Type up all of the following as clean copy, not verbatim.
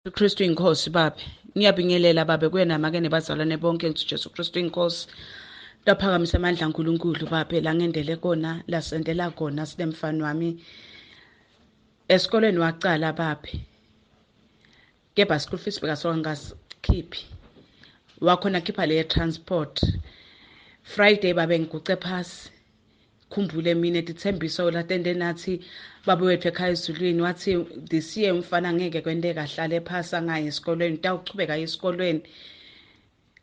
Kristu inkosi babe. Ngiyabingelela babe kuyena make nebazalwane bonke ngithi Jesu Kristu inkosi. Ndaphakamisa amandla kaNkulunkulu babe la ngendele kona lasendela kona sinemfana wami esikoleni wacala babe. Kepha school fees bekasokangakhiphi. Wakhona khipha le transport. Friday babe ngiguce phasi. Khumbule mina tithembiso latende nathi baba wethu ekhaya ezulwini wathi this year umfana ngeke kwenteka ahlale phasi angayi esikolweni utawuchubeka esikolweni.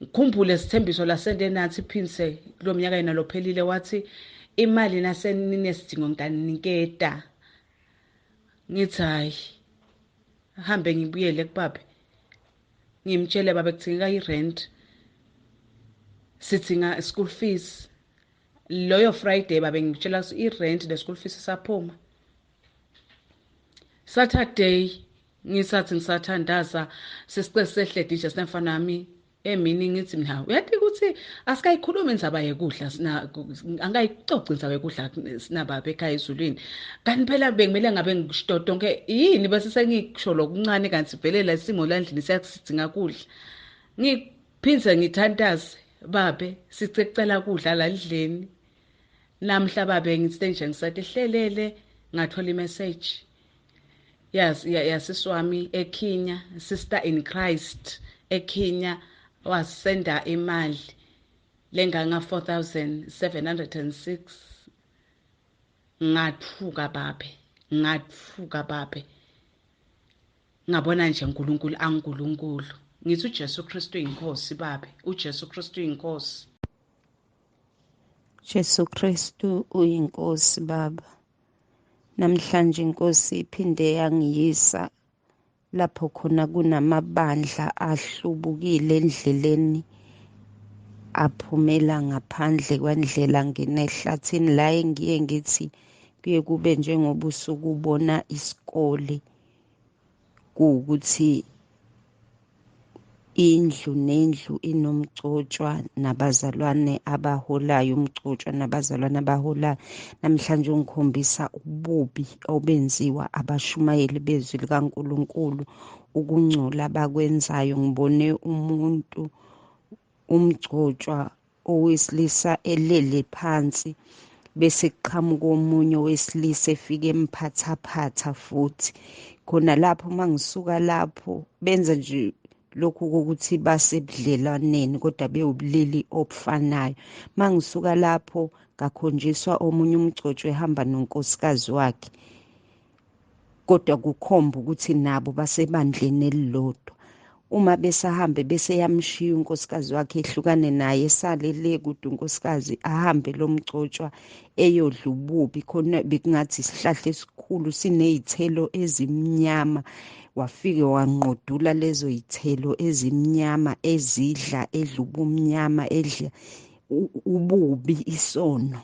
Ngikhumbule sithembiso lasende nathi phinse kulo mnyaka yena lophelile wathi imali naseninesidingo ngitaniniketa. Ngithi hayi hambe ngibuyele kubabe ngimtshele babe kudingeka i-rent, sidinga school fees. Loyo Friday babe ngitshela i-rent ne-school fees saphuma. Saturday ngisathi ngisathandaza sesice sehledi nje sinemfana wami emini ngithi mina uyathi ukuthi asikayikhulumi indzaba yekudla sina angayixoxi indzaba yekudla sinababa ekhaya ezulwini. Kanti phela bekumele ngabe ngisho tonke yini bese sengisho lokuncane kanti vele la isimo la endlini siyasidinga kudla. Ngiphindze ngithandaze babe sicela kudla la lidleni. Namhla babe ngithi nje ngisathi hlelele ngathola imessage yasisi wami eKenya, sister in Christ eKenya, wasenda imali lenganga 4706. Ngathuka babe, ngathuka babe, ngabona nje uNkulunkulu anguNkulunkulu. Ngithi uJesu Kristu inkosi babe, uJesu Kristu inkosi. Jesu Kristu uyinkosi baba. Namhlanje inkosi iphinde yangiyisa lapho khona kunamabandla ahlubukile endleleni aphumela ngaphandle kwendlela nginehlathini la engiye ngithi kuye kube njengoba usuke ubona isikole kuwukuthi indlu nendlu inomgcotshwa nabazalwane abaholayo, umgcotshwa nabazalwane abaholayo. Namhlanje ungikhombisa ububi obenziwa abashumayeli bezwi likaNkulunkulu, ukungcola abakwenzayo. Ngibone umuntu umgcotshwa owesilisa elele phansi bese kuqhamuka omunye owesilisa efike emphathaphatha futhi khona lapho. Mangisuka lapho benza nje lokhu kokuthi basebudlelwaneni kodwa bewubulili obufanayo. Mangisuka lapho ngakhonjiswa omunye umgcotshwa ehamba nonkosikazi wakhe, kodwa kukhomba ukuthi nabo basebandleni elilodwa. Uma besahambe bese yamshiya unkosikazi wakhe ehlukane naye, esale le kude unkosikazi, ahambe lo mgcotshwa eyodla ububi. Khona bekungathi isihlahla esikhulu siney'thelo ezimnyama, wafike wanqodula lezo y'thelo ezimnyama ezidla, edla ubumnyama, edla ububi, isono.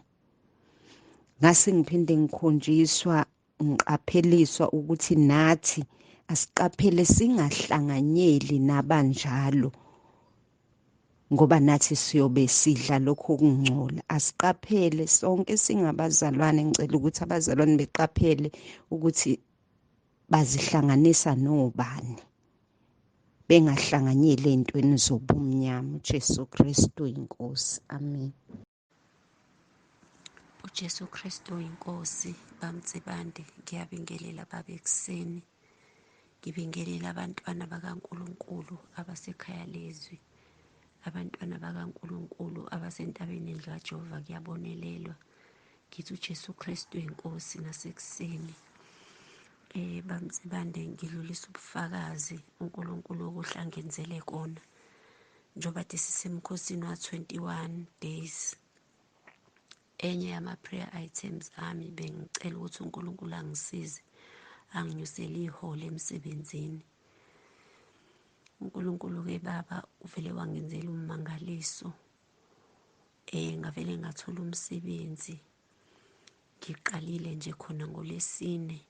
Ngase ngiphinde ngikhonjiswa, ngiqapheliswa ukuthi nathi asiqaphele singahlanganyeli nabanjalo, ngoba nathi siyobe sidla lokho okungcola. Asiqaphele sonke singabazalwane. Ngicela ukuthi abazalwane beqaphele ukuthi bazihlanganisa nobani, bengahlanganyeli ey'ntweni zobumnyama. uJesu Kristu inkosi. Amen. uJesu Kristu inkosi. Bamtsibande, ngiyabingelela baba ekuseni. Ngibingelela abantwana bakaNkulunkulu abasekhaya lezwi, abantwana bakaNkulunkulu abasentabeni endlu kaJehova kuyabonelelwa. Ngithi uJesu Kristu inkosi nasekuseni. Bamtsibande, ngidlulisa ubufakazi uNkulunkulu okuhle angenzele kona. Njengoba sisemkhosini wa-21 days, enye yama-prayer items ami bengicela ukuthi uNkulunkulu angisize anginyusele iholo emsebenzini. uNkulunkulu-ke baba uvele wangenzela ummangaliso. Ngavele ngathola umsebenzi, ngiqalile nje khona ngolesine.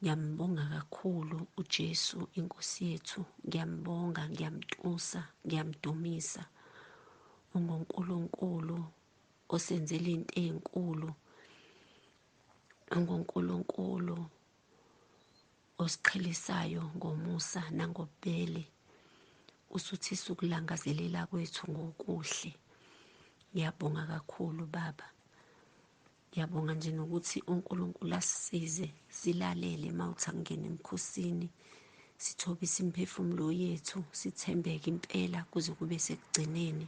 Ngiyambonga kakhulu uJesu inkosi yethu, ngiyambonga, ngiyamtusa, ngiyamdumisa. UnguNkulunkulu osenzela into enkulu, unguNkulunkulu Osiqhelisayo ngomusa nangobubele, usuthisa ukulangazelela kwethu ngokuhle. Ngiyabonga kakhulu Baba. Ngiyabonga nje nokuthi uNkulunkulu asisize silalele uma uthi akungene emkhosini, sithobise imiphefumulo yethu, sithembeke impela kuze kube sekugcineni.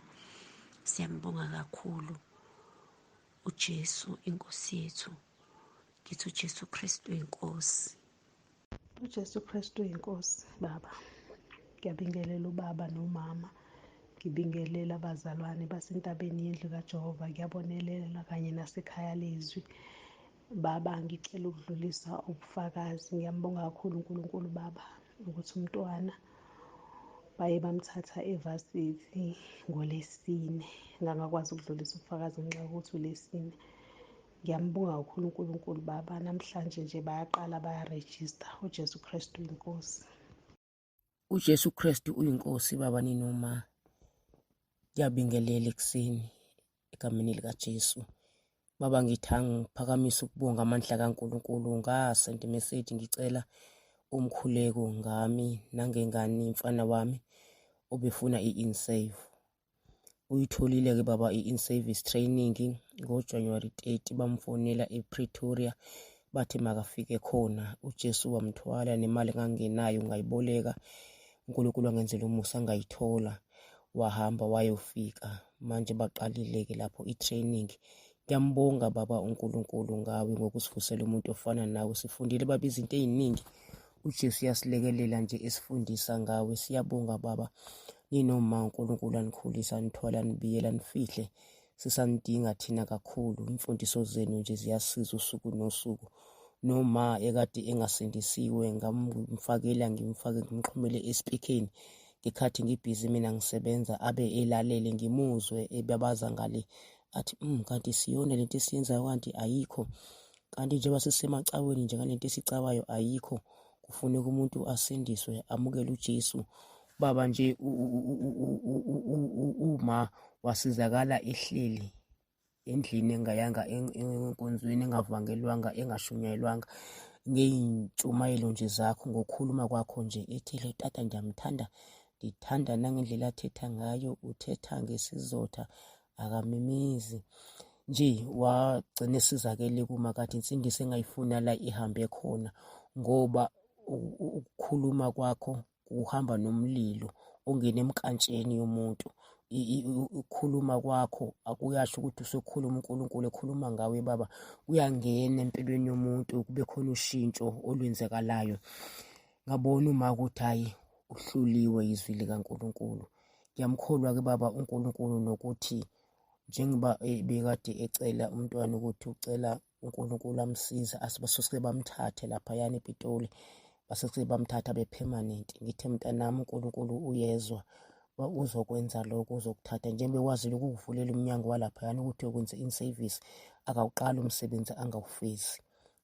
Siyambonga kakhulu uJesu inkosi yethu. Ngithi uJesu Kristu inkosi. UJesu Kristu inkosi Baba. Ngiyabingelela ubaba nomama. Ngibingelela abazalwane basentabeni yendlu kaJehova, ngiyabonelela kanye nasekhaya lezwi. Baba, ngicela ukudlulisa ubufakazi. Ngiyambonga kakhulu uNkulunkulu Baba ukuthi umntwana baye bamthatha evasithi ngoLwesine. Ngangakwazi ukudlulisa ubufakazi ngenxa yokuthi uLwesine. Ngiyambonga kakhulu uNkulunkulu Baba. Namhlanje nje bayaqala bayarejista. UJesu Kristu inkosi. UJesu Kristu uyinkosi Baba ninoma. Ngiyabingelela ekuseni egameni likaJesu. Baba ngithi angiphakamisa ukubonga amandla kaNkulunkulu, ngasenda imeseji ngicela umkhuleko ngami nangengane mfana wami obefuna i-InSave. Uyitholile-ke baba i-in-service training ngoJanuwari 30, bamfonela ePretoria bathi makafike khona. UJesu wamthwala nemali ngangenayo ngayiboleka, uNkulunkulu wangenzela umusa ngayithola. Wahamba wayofika, manje baqalile-ke lapho i-training. Ngiyambonga baba uNkulunkulu ngawe ngokusivusela umuntu ofana nawe. Sifundile baba izinto ey'ningi, uJesu uyasilekelela nje esifundisa ngawe. Siyabonga baba, ninoma uNkulunkulu anikhulisa, anithwala, anibiyela, anifihle. Sisanidinga thina kakhulu, imfundiso zenu nje ziyasiza usuku nosuku. Noma ekade engasindisiwe ngamfakela, ngimfake ngimxhumele esipikeni ngikhathi ngibhizi mina ngisebenza, abe elalele ngimuzwe ebabaza ngale athi kanti siyona lento esiyenzayo, kanti ayikho, kanti njengoba sisemacaweni nje ngalento esicawayo ayikho. Kufuneka umuntu asindiswe amukele uJesu baba nje. Uma wasizakala ehleli endlini engayanga enkonzweni, engavangelwanga, engashunyayelwanga, ngey'ntshumayelo nje zakho, ngokukhuluma kwakho nje, ethi lo tata ngiyamthanda, ndithanda nangendlela athetha ngayo, uthetha ngesizotha, akamimizi nje. Wagcina esizakele kuma kathi insindiso engayifuna la ihambe khona, ngoba ukukhuluma kwakho kuhamba nomlilo ongena emnkantsheni yomuntu. Ukukhuluma kwakho akuyasho ukuthi usukhuluma uNkulunkulu ekhuluma ngawe baba, uyangena empilweni yomuntu, kube khona ushintsho olwenzekalayo. Ngabona uma ukuthi hhayi uhluliwe izwi likaNkulunkulu. Ngiyamkholwa-ke baba uNkulunkulu nokuthi njengoba bekade ecela umntwana ukuthi ucela uNkulunkulu amsize, asibasuke bamthathe laphayana ePitoli, basuke bamthatha be-permanent. Ngithe mntanami uNkulunkulu uyezwa, uzokwenza lokho, uzokuthatha njengoba ekwazile ukukuvulela umnyango walaphayana ukuthi uyokwenza in-service, akawuqali umsebenzi angawufezi.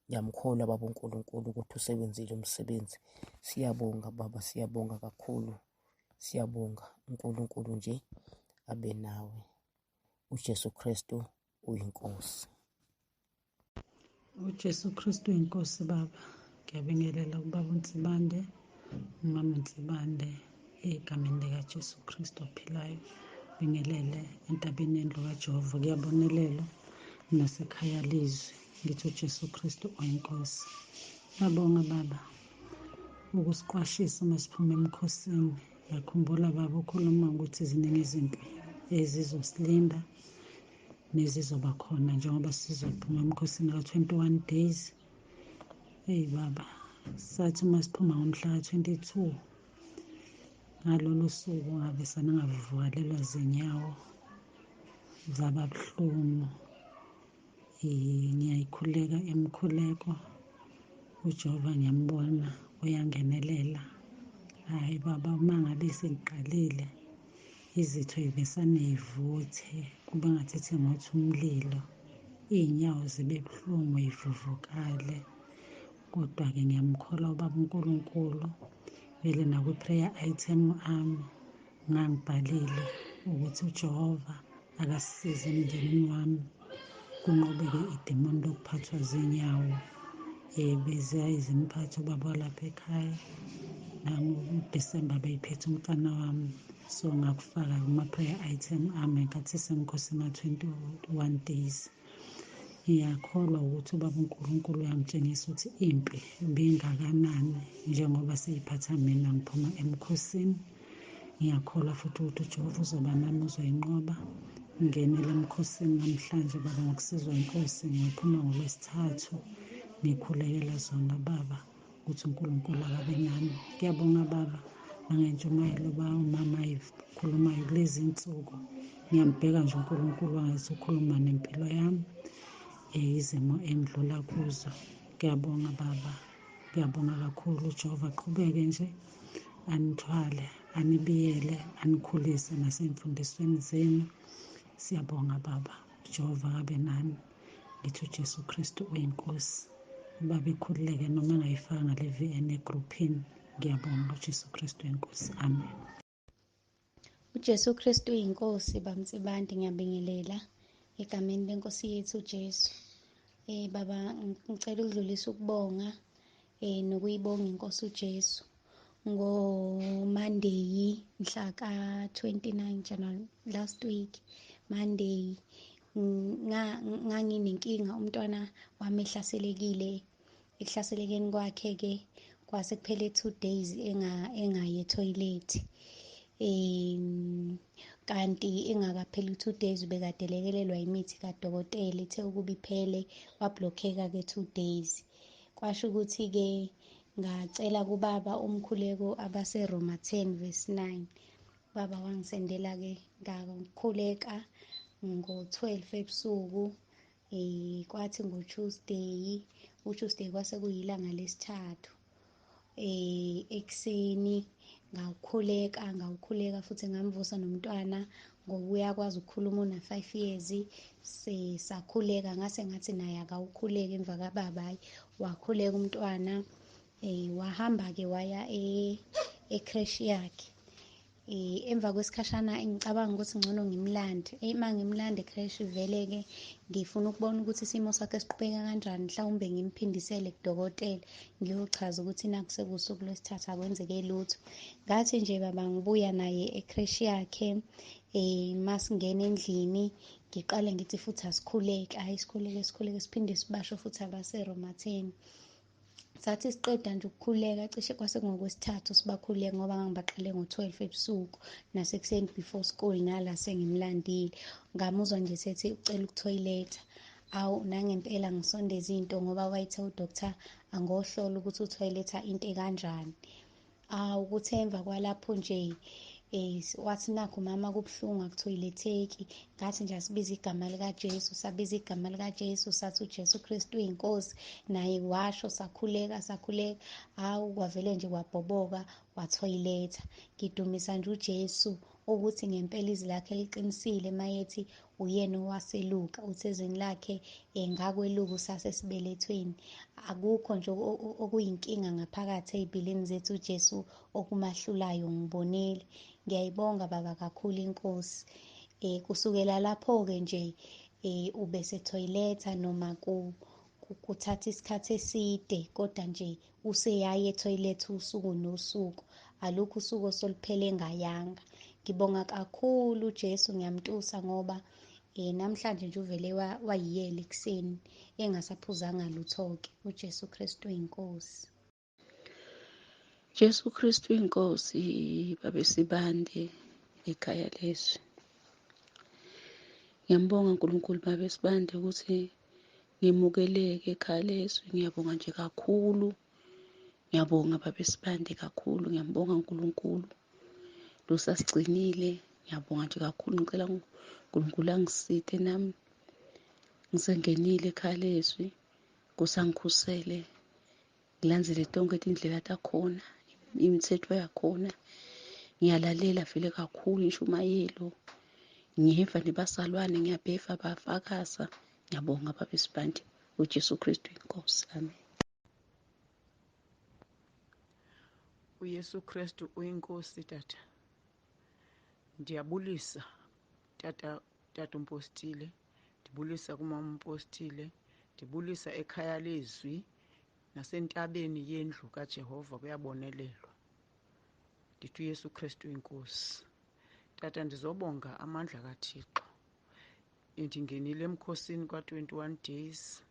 Ngiyamkholwa baba uNkulunkulu ukuthi usebenzile umsebenzi. Siyabonga baba, siyabonga kakhulu, siyabonga. uNkulunkulu nje abe nawe. uJesu Kristu uyinkosi. UJesu Kristu uyinkosi baba. Ngiyabingelela kubaba uNsibande, umama uNsibande, egameni likaJesu Kristu ophilayo. Bingelele entabeni yendlu kaJehova, kuyabonelelwa nasekhaya lezwi. Ngithi uJesu Kristu oyinkosi. Ngiyabonga baba ukusiqwashisa uma siphuma emkhosini. Ngiyakhumbula baba ukhuluma ukuthi ziningi izimpi ezizosilinda nezizoba khona njengoba sizophuma emkhosini ka-21 days. Eyi baba, sathi uma siphuma ngomhla ka-22 ngalolu suku ngavesane ngavuvukalelwa zinyawo, zaba buhlungu. Ngiyayikhuleka imikhuleko, uJehova ngiyambona uyangenelela. Hhayi baba, uma ngabe sengiqalile izitho yivesane yivuthe, kube ngathi ngotha umlilo, iy'nyawo zibe buhlungu yivuvukale. Kodwa-ke ngiyamkholwa ubaba uNkulunkulu, vele nakwi-prayer item ami ngangibhalile ukuthi uJehova akasisize emndenini wami kunqobeke idemoni lokuphathwa zinyawo. Beziyaye zimphathe ubaba walapha ekhaya. NangoDisemba beyiphethe umfana wami. So ngakufaka kuma-prayer item ami ngenkathi semkhosini wa-21 days. Ngiyakholwa ukuthi ubaba uNkulunkulu uyangitshengisa ukuthi impi ibingakanani njengoba seyiphatha mina ngiphuma emkhosini. Ngiyakholwa futhi ukuthi uJehova uzoba nami uzoyinqoba. Ngingenele emkhosini namhlanje baba ngokusizwa inkosi ngiyophuma ngoLwesithathu ngikhulekela zona baba ukuthi uNkulunkulu akabe nami. Ngiyabonga baba nangentshumayelo ba umama ayikhulumayo kulezi nsuku. Ngiyambheka nje uNkulunkulu wangathi ukhuluma nempilo yami, izimo engidlula kuzo. Ngiyabonga baba, ngiyabonga kakhulu. uJehova aqhubeke nje anithwale, anibiyele, anikhulise nasey'mfundisweni zenu. Siyabonga baba, uJehova akabe nani. Ngithi uJesu Kristu uyinkosi. Ubaba ikhululeke noma engayifakanga le VN egruphini. Ngiyabonga uJesu Kristu uyinkosi. Amen. UJesu Kristu uyinkosi bamsibandi, ngiyabingelela egameni lenkosi yethu uJesu. Baba ngicela ukudlulisa ukubonga nokuyibonga inkosi uJesu. Ngo-Monday mhla ka-29 January last week Monday nganginenkinga, umntwana wami ehlaselekile. Ekuhlaselekeni kwakhe ke kwase kuphele 2 days engayi etoilet. Kanti engakapheli 2 days ubekade elekelelwa imithi kadokotela, ithe ukuba iphele wablockeka ke 2 days. Kwasho ukuthi ke ngacela kubaba umkhuleko abaseRoma 10 verse 9. Baba wangisendela ke ngakhuleka ngo-12 ebusuku. Kwathi ngo-Tuesday, uTuesday kwase kuyilanga lesithathu. Ekuseni ngawukhuleka futhi ngamvusa nomntwana ngoba uyakwazi ukukhuluma una-5 years. Sakhuleka ngase ngathi naye akawukhuleke emva kababa, hayi wakhuleka umntwana. Wahamba ke waya e-creche yakhe. Emva kwesikhashana ngicabanga ukuthi ngcono ngimlande. Uma ngimlande e-creche vele ke ngifuna ukubona ukuthi isimo sakhe siqhubeka kanjani, mhlawumbe ngimphindisele kudokotela ngiyochaza ukuthi naku sekuwusuku lwesithathu akwenzeke lutho. Ngathi nje baba ngibuya naye e-creche yakhe, masingena endlini ngiqale ngithi futhi asikhuleke, hayi sikhuleke siphinde sibasho futhi abaseRoma 10. Sathi siqeda nje ukukhuleka cishe kwase kungokwesithathu sibakhuleka ngoba ngangibaqale ngo-12 ebusuku nasekuseni before school nala sengimlandile. Ngamuzwa nje sethi ucela ukuthoyiletha. Awu nangempela ngisondeza into ngoba wayethe udoctor angohlola ukuthi uthoyiletha into ekanjani. Awu kuthe emva kwalapho nje wathi nakho mama kubuhlungu akuthoyiletheki. Ngathi nje asibize igama likaJesu, sabiza igama likaJesu, sathi uJesu Kristu uyinkosi, naye washo, sakhuleka. Hawu kwavele nje kwabhoboka wathoyiletha. Ngidumisa nje uJesu ukuthi ngempela izwi lakhe liqinisile mayethi uyena owaseluka, uthi ezweni lakhe ngakweluka usasesibelethweni. Akukho nje okuyinkinga ngaphakathi ey'mpilweni zethu uJesu okumahlulayo, ngibonile. Ngiyayibonga baba kakhulu inkosi. Kusukela lapho-ke nje ubesethoyiletha noma kuthatha isikhathi eside, kodwa nje useyaye ethoyiletha usuku nosuku, alukho usuku osoluphele engayanga. Ngibonga kakhulu uJesu, ngiyamtusa ngoba namhlanje nje uvele wayiyela ekuseni engasaphuzanga lutho-ke. uJesu Kristu uyinkosi. Jesu Kristu inkosi, babe sibande ekhaya lezwi. Ngiyambonga uNkulunkulu babe sibande ukuthi ngimukeleke ekhaya lezwi. Ngiyabonga nje kakhulu. Ngiyabonga babe sibande kakhulu. Ngiyambonga uNkulunkulu losasigcinile. Ngiyabonga nje kakhulu. Ngicela uNkulunkulu angisithe nami ngisengenile ekhaya lezwi, kusangikhusele, ngilandzele tonke tindlela takhona, imithetho yakhona. Ngiyalalela vele kakhulu inshumayelo, ngiyeva nebasalwane, ngiyabeva bafakaza. Ngiyabonga baba Sibande, uJesu Kristu inkosi. Amen. uYesu Kristu uyinkosi tata. Ndiyabulisa tata umpostile, ndibulisa kumama umpostile, ndibulisa ekhaya lezwi. Nasentabeni yendlu kaJehova kuyabonelelwa. Ndithi uYesu Kristu inkosi. Tata, ndizobonga amandla kaThixo. Ndingenile emkhosini kwa-21 days,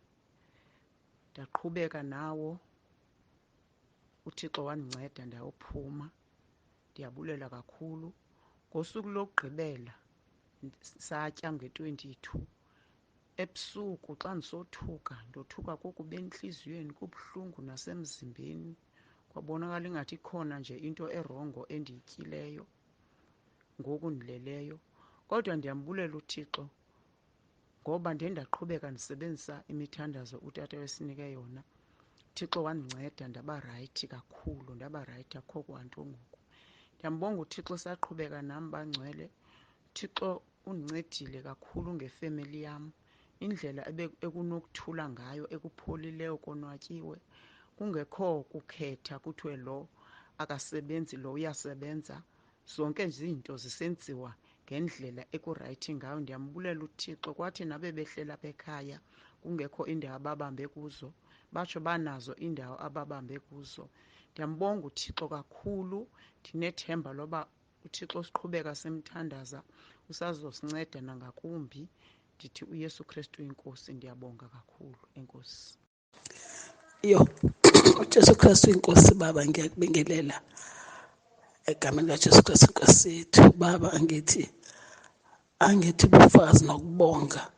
ndaqhubeka nawo. UThixo wandinceda ndayophuma. Ndiyabulela kakhulu. Ngosuku lokugqibela satya nge-22 ebusuku, xa ndisothuka, ndothuka kukuba entliziyweni kubuhlungu nasemzimbeni. Kwabonakala ingathi ikhona nje into erongo endiyityileyo ngoku ndileleyo. Kodwa ndiyambulela uThixo ngoba ndiye ndaqhubeka ndisebenzisa imithandazo utata wesinike yona. Thixo wandinceda ndaba rayithi kakhulu, ndaba rayithi, akukho kwanto ngoku. Ndiyambonga uThixo saqhubeka nam bangcwele. Thixo undincedile kakhulu ngefemeli yam, indlela ekunokuthula ngayo, ekupholileyo, konwatyiwe, kungekho kukhetha kuthiwe lo akasebenzi, lo uyasebenza. Zonke nje izinto zisenziwa ngendlela ekurayithi ngayo. Ndiyambulela uThixo. Kwathi nabe behlela apha ekhaya kungekho indawo ababambe kuzo, batsho banazo iindawo ababambe kuzo. Ndiyambonga uThixo kakhulu. Ndinethemba loba uThixo siqhubeka simthandaza usazosinceda nangakumbi. Ndithi uYesu Kristu inkosi. Ndiyabonga kakhulu, enkosi. Yo, uJesu Kristu inkosi. Baba, ngiyakubingelela egameni likaJesu Kristu inkosi yethu. Baba, angithi bufakazi nokubonga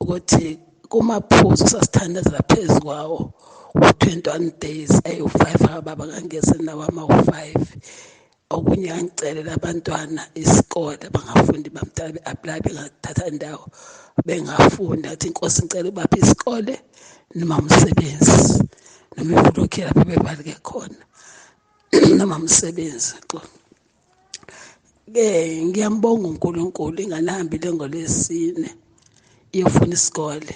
ukuthi kumaphuzu sasithandazela phezu kwawo ku-21 days ayi-5, baba, ngangesenawo ama-5. Okunye ngangicelela abantwana isikole bangafundi, bamdala be-apply bengathatha indawo bengafunda. Athi inkosi, ngicela ubaphe isikole noma umsebenzi noma ivulokhi lapho bebaleke khona noma umsebenzi. Ke ngiyambonga uNkulunkulu, ingane ihambile ngolwesine iyofuna isikole,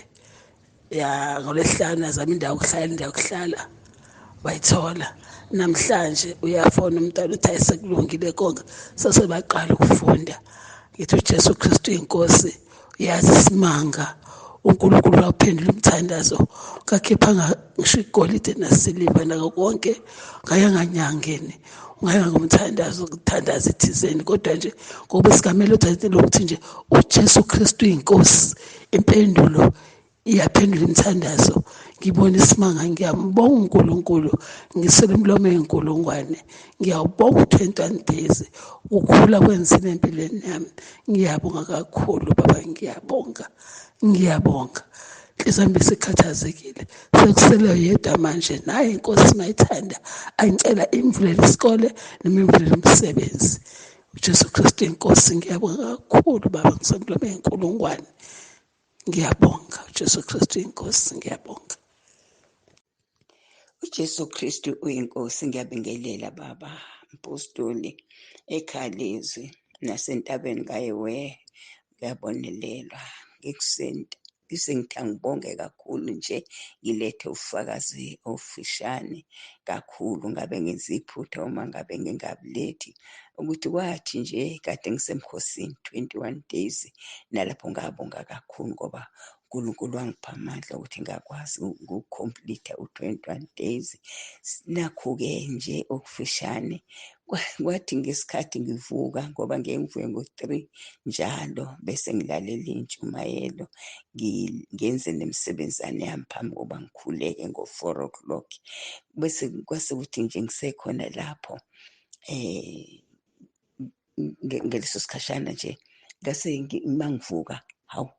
ya, ngolwesihlanu azama indawo yokuhlala, indawo yokuhlala wayithola. Namhlanje uyafona umntwana uthi ayisekulungile konke, sasebaqala ukufunda. Ngithi uJesu Kristu inkosi, uyazi isimanga uNkulunkulu waphendula umthandazo, kakhiphanga ngisho igolide nasiliva nako konke, ngayanganyangeni, ungaya ngomthandazo ukuthandaza ethizeni, kodwa nje ngoba sigamele uthathe lokuthi nje uJesu Kristu inkosi, impendulo iyaphendula imithandazo. Ngibona isimanga, ngiyambonga uNkulunkulu, ngisele umlomo eyinkulungwane. Ngiyawubonga u-21 days ukukhula kwenzile empilweni yami. Ngiyabonga kakhulu baba, ngiyabonga, ngiyabonga. Inhliziyo yami isikhathazekile, sekusele yedwa manje naye inkosi mayithanda angicela imvulele isikole noma imvulele umsebenzi. uJesu Kristu inkosi. Ngiyabonga kakhulu baba, ngisemlomo eyinkulungwane. Ngiyabonga, uJesu Kristu inkosi, ngiyabonga. UJesu Kristu uyinkosi. Ngiyabingelela baba mpostoli ekhaya lezwi nasentabeni kaYewe kuyabonelelwa. Ngikusenta ngithi angibonge kakhulu nje, ngilethe ubufakazi obufishane kakhulu. Ngabe ngenza iphutha uma ngabe ngingabulethi ukuthi kwathi nje kade ngisemkhosini 21 days, nalapho ngabonga kakhulu ngoba uNkulunkulu wangipha amandla ukuthi ngakwazi ukukhompulitha u-21 days. Nakhu-ke nje okufishane, kwathi ngesikhathi ngivuka, ngoba ngiye ngivuke ngo-3 njalo, bese ngilalela iy'ntshumayelo, ngenze nemisebenzane yami phambi kokuba ngikhuleke ngo-4 o'clock. Bese kwase kuthi nje ngisekhona lapho ngeleso sikhashana nje, ngase mangivuka, hawu,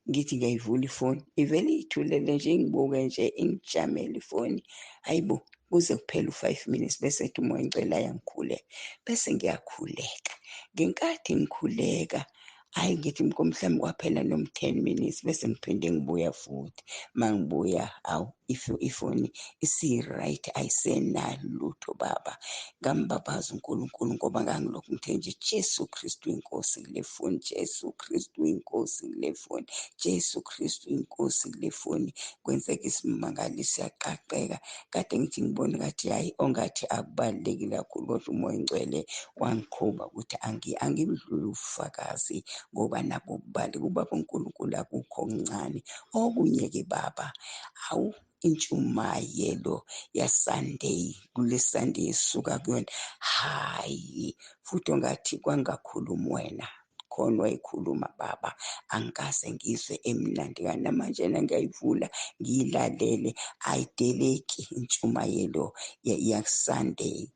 ngithi ngiyayivula ifoni, ivele iy'thulele nje, ingibuke nje, ingijamele ifoni. Hayibo, kuze kuphele u-5 minutes, bese ethi uMoya oNgcwele ayangikhuleka, bese ngiyakhuleka. Ngenkathi ngikhuleka, hhayi, ngithi mhlawumbe kwaphela noma 10 minutes, bese ngiphinde ngibuya futhi. Mangibuya, hawu, ifoni isi-right, ayisenalutho baba. Ngambabaza uNkulunkulu ngoba ngangilokhu ngithe nje Jesu Kristu inkosi kule foni, Jesu Kristu inkosi kule foni, Jesu Kristu inkosi kule foni. Kwenzeka isimangaliso, yaqaqeka. Kade ngithi ngibona ngathi hhayi, ongathi akubalulekile kakhulu, kodwa uMoya oNgcwele wangiqhuba ukuthi angimdluli ubufakazi ngoba nabo kubali kubaba uNkulunkulu akukho okuncane. Okunye-ke baba, hawu, Intshumayelo yaSunday, kule Sunday esisuka kuyona, hhayi futhi ongathi kwangakhulumi wena, khona wayikhuluma baba, angikaze ngizwe emnandi namanje ngiyayivula ngiyilalele, ayideleki intshumayelo yaSunday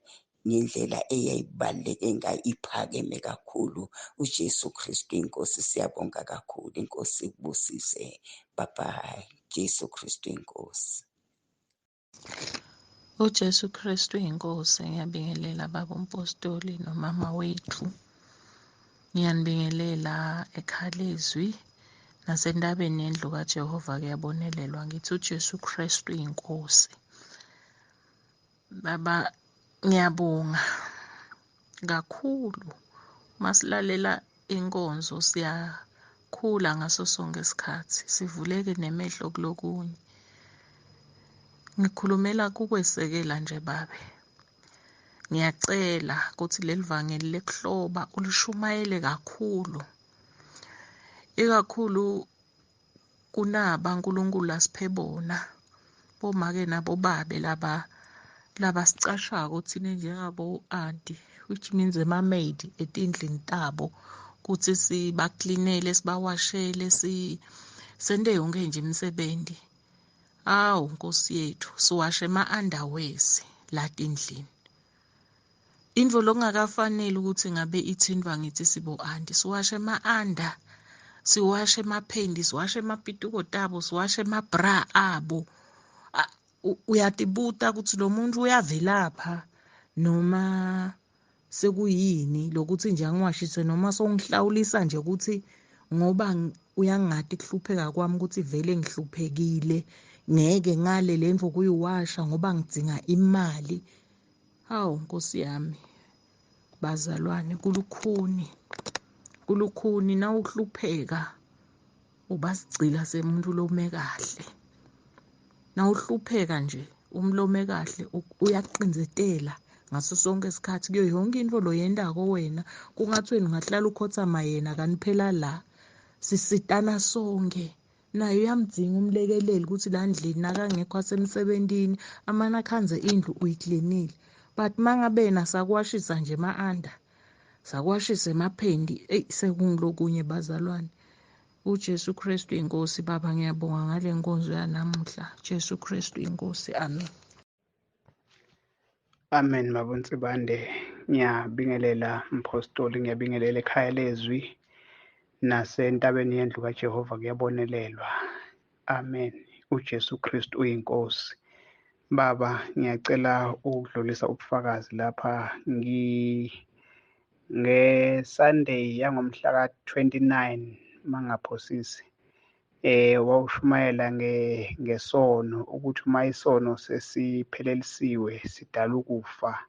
ngendlela eyayibaluleke ngayo, iphakeme kakhulu. UJesu Kristu inkosi, siyabonga kakhulu, inkosi ikubusise, bye bye. Jesu Kristu inkosi. UJesu Kristu inkosi. Ngiyabingelela baba umpostoli nomama wethu, ngiyanibingelela eKhalezwi nasentabeni yendlu kaJehova kuyabonelelwa. Ngithi uJesu Kristu inkosi. Baba, ngiyabonga kakhulu. Masilalela inkonzo siyakhula ngaso sonke isikhathi, sivuleke nemehlo kulokunye. Ngikhulumela kukwesekela nje babe. Ngiyacela ukuthi leli vangeli lekuhloba ulishumayele kakhulu, ikakhulu kunaba uNkulunkulu asiphe bona bomake nabobabe laba labasicashako thina njengabo aunty, which means ema-maid etindlini tabo, ukuthi sibaklinele, sibawashele, sente yonke nje imisebenzi. Awu Nkosi yethu, siwashe ema-underwears la tindlini, intfo lokungakafaneli ukuthi ngabe ithintwa ngithi sibo aunty. Siwashe ema-under, siwashe emaphenti, siwashe emapituko tabo, siwashe emabra abo. Uyatibuta ukuthi lo muntu uyavelapha noma sekuyini lokuthi nje angiwashise, noma songihlawulisa nje ukuthi ngoba uyangati kuhlupheka kwami ukuthi vele ngihluphekile, ngeke ngale lento kuyiwasha ngoba ngidzinga imali. Hawu Nkosi yami, bazalwane, kulukhuni, kulukhuni nawuhlupheka uba sigcila semuntu lome kahle. Nawuhlupheka nje umlome kahle uyaqinzetela ngaso sonke isikhathi kuyo yonke into loyendako wena. Kungathi wena ungahlala ukhothama yena, kanti phela la sisitana sonke. Naye uyamdzinga umlekeleli ukuthi la ndlini nakangekho asemsebentini amane akhanze indlu uyiklinile. But mangabe yena sakuwashisa nje ema-under, sakuwashisa emaphenti, eyi sekungilokunye bazalwane. uJesu Kristu inkosi. Baba, ngiyabonga ngale nkonzo yanamuhla. Jesu Kristu inkosi, amen. Amen Mabunsibande, ngiyabingelela mpostoli, ngiyabingelela ekhaya lezwi nasentabeni yendlu kaJehova kuyabonelelwa. Amen. uJesu Kristu uyinkosi. Baba, ngiyacela ukudlulisa ubufakazi lapha. Nge-Sunday yangomhla ka-29 mangaphosisi, wawushumayela ngesono, ukuthi uma isono sesiphelelisiwe sidala ukufa.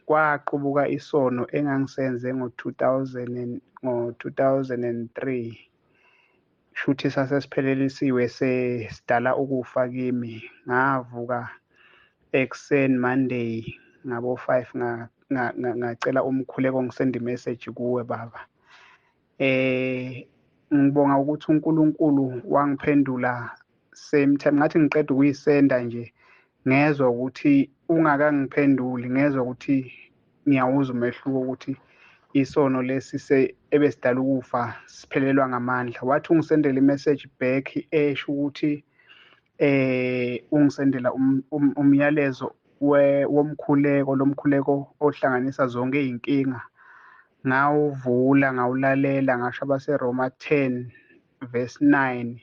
Kwaqubuka isono engangisenze ngo-2003, shuthi sasesiphelelisiwe sesidala ukufa kimi. Ngavuka ekuseni Monday ngabo 5 ngacela umkhuleko, ngisenda imessage kuwe baba. Ngibonga ukuthi uNkulunkulu wangiphendula same time. Ngathi ngiqeda ukuyisenda nje, ngezwa ukuthi ungakangiphenduli, ngezwa ukuthi ngiyawuzwa umehluko ukuthi isono lesi ebesidala ukufa siphelelwa ngamandla. Wathi ungisendela imessage back esho ukuthi ungisendela umyalezo womkhuleko, lomkhuleko ohlanganisa zonke izinkinga. Ngawuvula ngawulalela, ngasho abaseRoma 10 verse 9.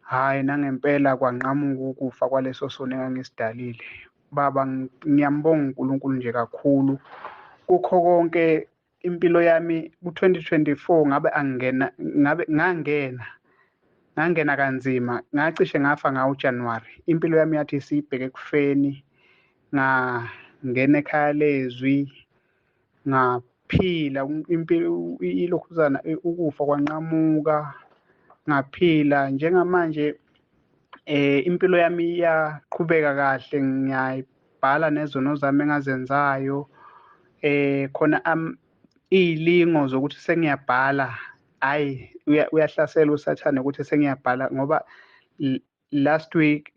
Hhayi, nangempela kwanqamuka ukufa kwaleso sono engangisidalile. Baba, ngiyambonga uNkulunkulu nje kakhulu kukho konke. Impilo yami ku-2024 ngabe angena, ngabe ngangena kanzima, ngacishe ngafa ngawo January. Impilo yami yathi siyibheke ekufeni, ngangena ekhaya lezwi, ngaphila impilo ilokhuzana, ukufa kwanqamuka, ngaphila. Njengamanje impilo yami iyaqhubeka kahle, ngiyayibhala nezono zami engazenzayo. Khona iyilingo zokuthi sengiyabhala, hhayi uyahlasela uSathane ukuthi sengiyabhala, ngoba Last week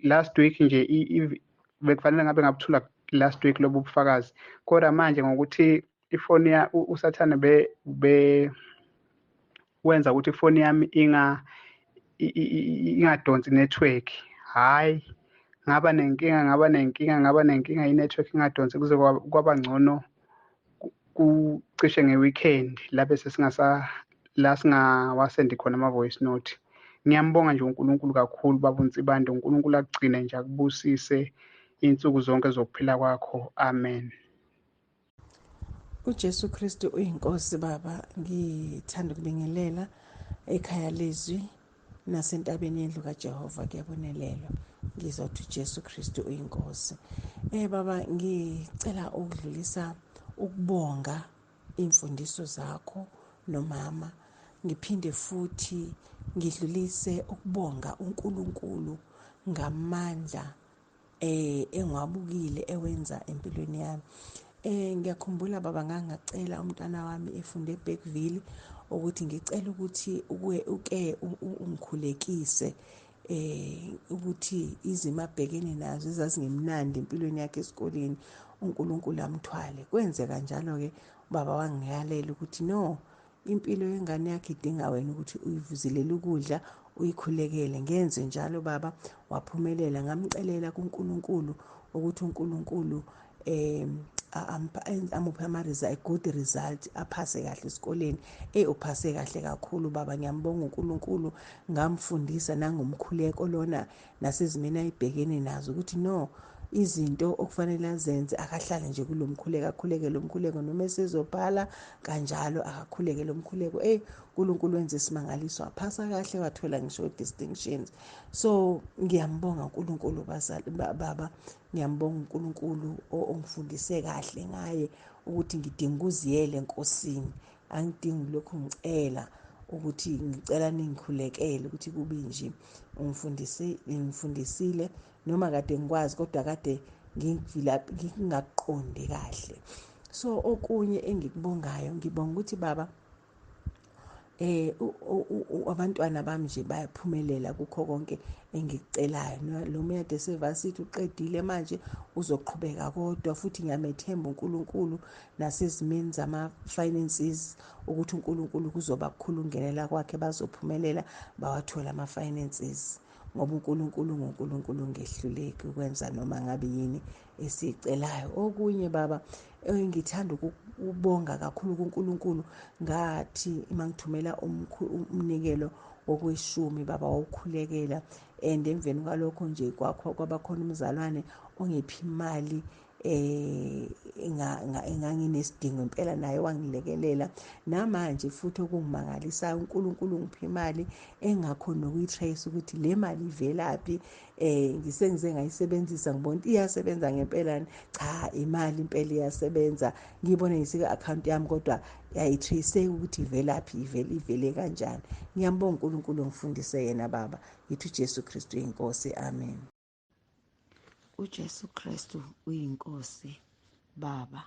nje bekufanele ngabe ngabuthula last week lobu bufakazi, kodwa manje ngokuthi ifoni ya usathane be wenza ukuthi ifoni yami ingadonsi network. Hhayi, ngaba nenkinga, ngaba nenkinga, ngaba nenkinga, i-network ingadonsi kuze kwaba ngcono kucishe nge-weekend la bese singasa la singawasendi khona ama-voice note. Ngiyambonga nje uNkulunkulu kakhulu, baba uNsibande. uNkulunkulu akugcine nje, akubusise iy'nsuku zonke zokuphila kwakho. Amen. UJesu Kristu uyinkosi. Baba, ngithanda ukubingelela ekhaya lezwi nasentabeni yendlu kaJehova kuyabonelelwa. Ngizothi uJesu Kristu uyinkosi. Baba, ngicela ukudlulisa ukubonga imfundiso zakho nomama. Ngiphinde futhi ngidlulise ukubonga uNkulunkulu ngamandla engiwabukile ewenza empilweni yami. Ngiyakhumbula baba, ngangacela umntwana wami efunde eBergville ukuthi ngicela ukuthi uke ungikhulekise ukuthi izimo abhekene nazo ezazingemnandi empilweni yakhe esikoleni, uNkulunkulu amthwale. Kwenzeka njalo ke ubaba wangiyalela ukuthi no, impilo yengane yakhe idinga wena ukuthi uyivuzilele ukudla, uyikhulekele. Ngenze njalo baba, waphumelela. Ngamcelela kuNkulunkulu ukuthi uNkulunkulu amuphe ama-result, good result, aphase kahle esikoleni. Uphase kahle kakhulu baba, ngiyambonga uNkulunkulu. Ngamfundisa nangomkhuleko lona nasezimeni ayibhekene nazo ukuthi no, izinto okufanele azenze akahlale nje kulo mkhuleko, akhuleke lo mkhuleko, noma esezobhala kanjalo akakhuleke lo mkhuleko. uNkulunkulu wenze isimangaliso, waphasa kahle, wathola ngisho distinctions. So ngiyambonga uNkulunkulu bazali, baba, ngiyambonga uNkulunkulu ongifundise kahle ngaye ukuthi ngidinga ukuziyela enkosini, angidingi lokhu ngicela ukuthi ngicela ningikhulekele ukuthi kube nje. Ungifundise, ngifundisile noma kade ngikwazi, kodwa kade ngingaqondi kahle. So okunye engikubongayo, ngibonga ukuthi baba, abantwana bami nje bayaphumelela kukho konke engikucelayo. Lo muyade sevasithi uqedile manje, uzoqhubeka, kodwa futhi ngiyamethemba uNkulunkulu nasezimeni zama-finances ukuthi uNkulunkulu kuzoba kukhulu ukungenela kwakhe, bazophumelela bawathola ama-finances, ngoba uNkulunkulu nguNkulunkulu ongehluleki ukwenza noma ngabe yini esiyicelayo. Okunye baba, engithanda ukubonga kakhulu kuNkulunkulu, ngathi mangithumela umnikelo wokweshumi baba, wawukhulekela, and emveni kwalokho nje kwakho kwabakhona umzalwane ongiphi imali enganginesidingo impela, naye wangilekelela. Namanje futhi okungimangalisayo, uNkulunkulu ungipha imali engakhona nokuyi-trace ukuthi le mali ivelaphi. Ngisengize ngayisebenzisa, ngibona ukuthi iyasebenza ngempela. Cha, imali impela iyasebenza, ngiyibone ngisika-akhawunti yami, kodwa ayi-trace-eki ukuthi ivelaphi, ivele kanjani. Ngiyambonga uNkulunkulu ongifundise yena baba. Ngithi uJesu Kristu inkosi. Amen. UJesu Kristu uyinkosi. Baba,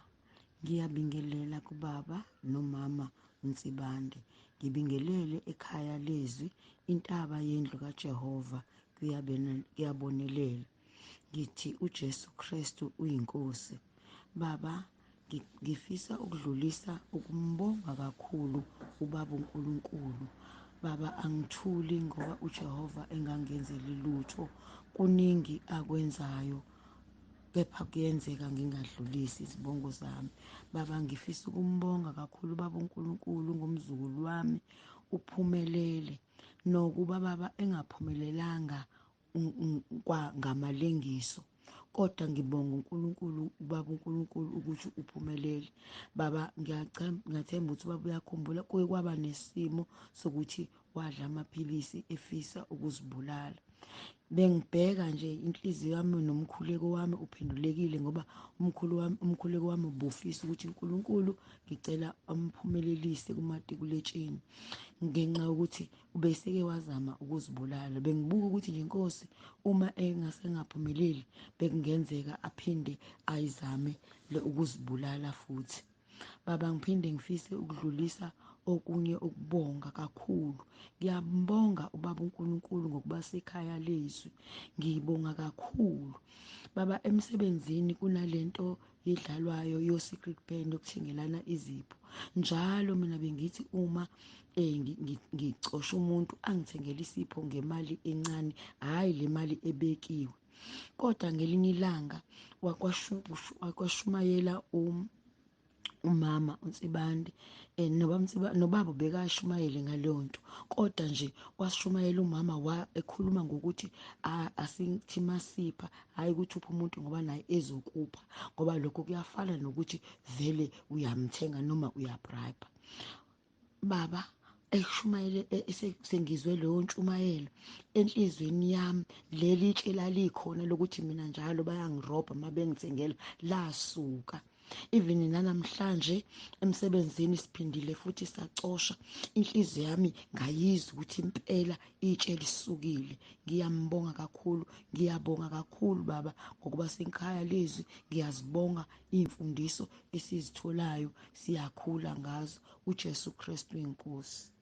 ngiyabingelela kubaba nomama uNsibande, ngibingelele ekhaya lezwi, intaba yendlu kaJehova kuyabonelela. Ngithi uJesu Kristu uyinkosi. Baba, ngifisa ukudlulisa ukumbonga kakhulu ubaba uNkulunkulu. Baba, angithuli ngoba uJehova engangenzeli lutho, kuningi akwenzayo, kepha kuyenzeka ngingadlulisi izibongo zami. Baba, ngifisa ukumbonga kakhulu baba uNkulunkulu ngomzukulu wami, uphumelele nokuba baba engaphumelelanga kwa ngamalengiso, kodwa ngibonga uNkulunkulu ubaba uNkulunkulu ukuthi uphumelele. Baba, ngiyathemba ukuthi ubaba uyakhumbula, kuye kwaba nesimo sokuthi wadla amaphilisi efisa ukuzibulala. Bengibheka nje inhliziyo yami nomkhuleko wami uphendulekile, ngoba umkhulu wami, umkhuleko wami ubufisa ukuthi uNkulunkulu ngicela amphumelelise kumatikuletsheni, ngenxa yokuthi ubeseke wazama ukuzibulala. Bengibuka ukuthi nje inkosi uma engasengaphumeleli bekungenzeka aphinde ayizame le ukuzibulala futhi. Baba, ngiphinde ngifise ukudlulisa okunye ukubonga kakhulu. Ngiyambonga ubaba uNkulunkulu ngokuba sekhaya lezwi, ngibonga kakhulu baba. Emsebenzini kunalento idlalwayo yo-secret band yokuthengelana izipho njalo. Mina bengithi uma ngicosha umuntu angithengele isipho ngemali encane, hhayi le mali ebekiwe. Kodwa ngelinye ilanga wakwashumayela umama uNsibande, nobaba bekashumayele ngaleyo nto, kodwa nje washumayela umama wa ekhuluma ngokuthi asithi masipha, hhayi ukuthi uphe umuntu ngoba naye ezokupha, ngoba lokho kuyafana nokuthi vele uyamthenga noma uyabribe. Baba eshumayele, sengizwe leyo ntshumayelo enhlizweni yami, leli tshe lalikhona lokuthi mina njalo bayangirobha uma bengithengela lasuka. Even nanamhlanje emsebenzini siphindile futhi sacosha, inhliziyo yami ngayizwa ukuthi impela itshe lisukile. Ngiyambonga kakhulu, ngiyabonga kakhulu baba ngokuba senkhaya lezwi. Ngiyazibonga iy'mfundiso esizitholayo, siyakhula ngazo. uJesu Kristu inkosi.